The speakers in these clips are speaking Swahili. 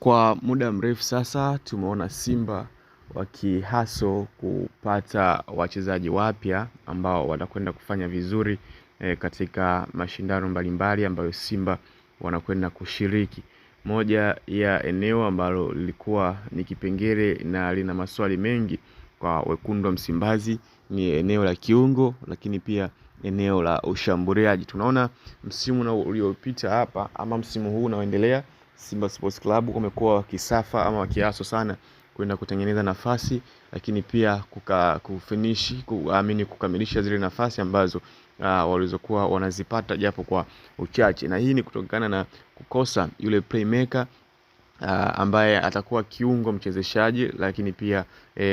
Kwa muda mrefu sasa tumeona Simba wakihaso kupata wachezaji wapya ambao watakwenda kufanya vizuri katika mashindano mbalimbali ambayo Simba wanakwenda kushiriki. Moja ya eneo ambalo lilikuwa ni kipengele na lina maswali mengi kwa wekundu wa Msimbazi ni eneo la kiungo, lakini pia eneo la ushambuliaji. Tunaona msimu uliopita hapa ama msimu huu unaoendelea, Simba Sports Club wamekuwa wakisafa ama wakiaso sana kwenda kutengeneza nafasi, lakini pia kufinish kuamini kukamilisha zile nafasi ambazo walizokuwa wanazipata japo kwa uchache, na hii ni kutokana na kukosa yule playmaker ambaye atakuwa kiungo mchezeshaji, lakini pia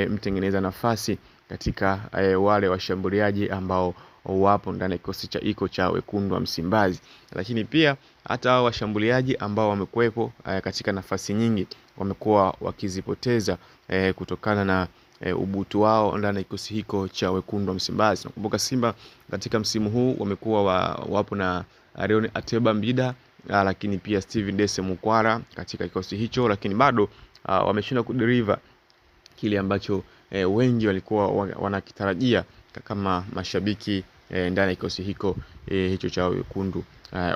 mtengeneza nafasi katika wale washambuliaji ambao wapo ndani ya kikosi cha iko cha wekundu wa Msimbazi. Lakini pia hata hao washambuliaji ambao wamekuwepo katika nafasi nyingi wamekuwa wakizipoteza kutokana na ubutu wao ndani ya kikosi hiko cha wekundu wa Msimbazi. Nakumbuka Simba katika msimu huu wamekuwa wapo na Arion Ateba Mbida, lakini pia Steven Dese Mukwara katika kikosi hicho, lakini bado wameshindwa kudeliver kile ambacho wengi walikuwa wanakitarajia kama mashabiki ndani ya kikosi hiko hicho cha wekundu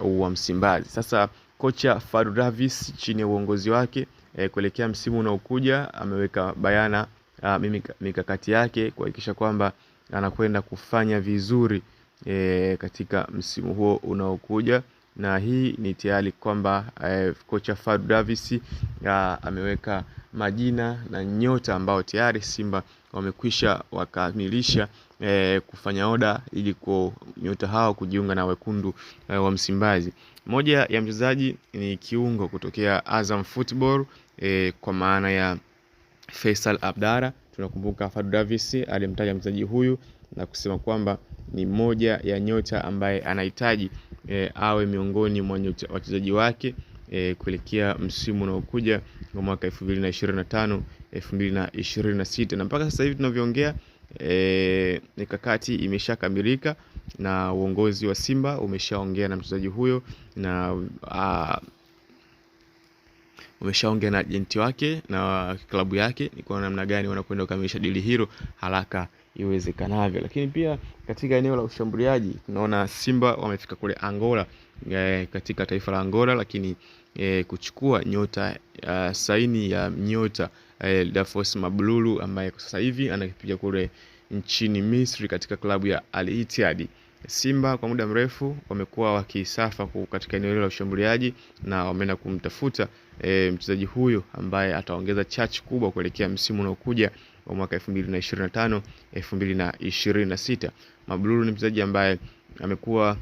wa Msimbazi. Sasa kocha Fadlu Davis chini ya uongozi wake kuelekea msimu unaokuja ameweka bayana mikakati yake kuhakikisha kwamba anakwenda kufanya vizuri katika msimu huo unaokuja, na hii ni tayari kwamba kocha Fadlu Davis ameweka majina na nyota ambao tayari Simba wamekwisha wakamilisha kufanya oda ili kwa nyota hao kujiunga na wekundu wa Msimbazi. Moja ya mchezaji ni kiungo kutokea Azam Football kwa maana ya Faisal Abdara. Tunakumbuka Fadlu Davis alimtaja mchezaji huyu na kusema kwamba ni moja ya nyota ambaye anahitaji awe miongoni mwa wachezaji wake kuelekea msimu unaokuja wa mwaka 2025 2026. Na mpaka sasa hivi tunavyoongea, mikakati imeshakamilika na uongozi wa Simba umeshaongea na mchezaji huyo na umeshaongea na ajenti wake na klabu yake ni kwa namna gani wanakwenda kukamilisha dili hilo haraka iwezekanavyo. Lakini pia katika eneo la ushambuliaji tunaona Simba wamefika kule Angola, katika taifa la Angola, lakini kuchukua nyota saini ya nyota Dafos Mablulu ambaye kwa sasa hivi anakipiga kule nchini Misri katika klabu ya Al Ittihad. Simba kwa muda mrefu wamekuwa wakisafa katika eneo hilo la ushambuliaji na wameenda kumtafuta mchezaji huyo ambaye ataongeza chachu kubwa kuelekea msimu unaokuja wa mwaka 2025 2026. Mablulu ni mchezaji ambaye amekuwa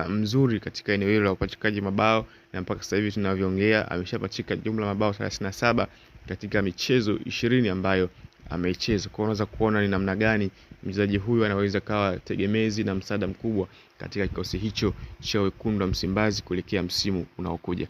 mzuri katika eneo hilo la upachikaji mabao na mpaka sasa hivi tunavyoongea ameshapachika jumla mabao 37 katika michezo 20 ambayo ameicheza. Kwa unaweza kuona ni namna gani mchezaji huyu anaweza kawa tegemezi na msaada mkubwa katika kikosi hicho cha wekundu wa Msimbazi kuelekea msimu unaokuja.